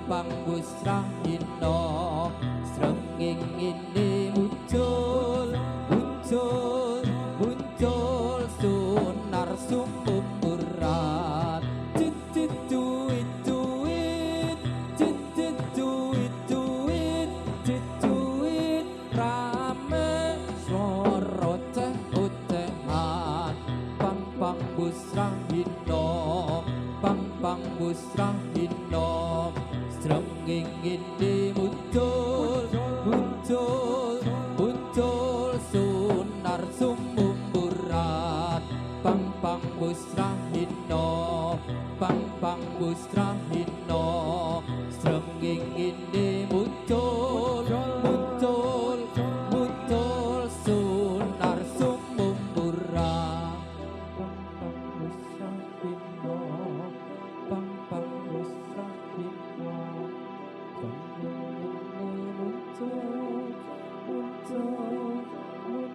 pang busrahina srengeng ini muncul muncul muncul sunar sumumurat cuit cuit cuit cuit cuit cuit cuit rame swara ceh ocehan pang pang busrahina pang pang busrahina srengeng ini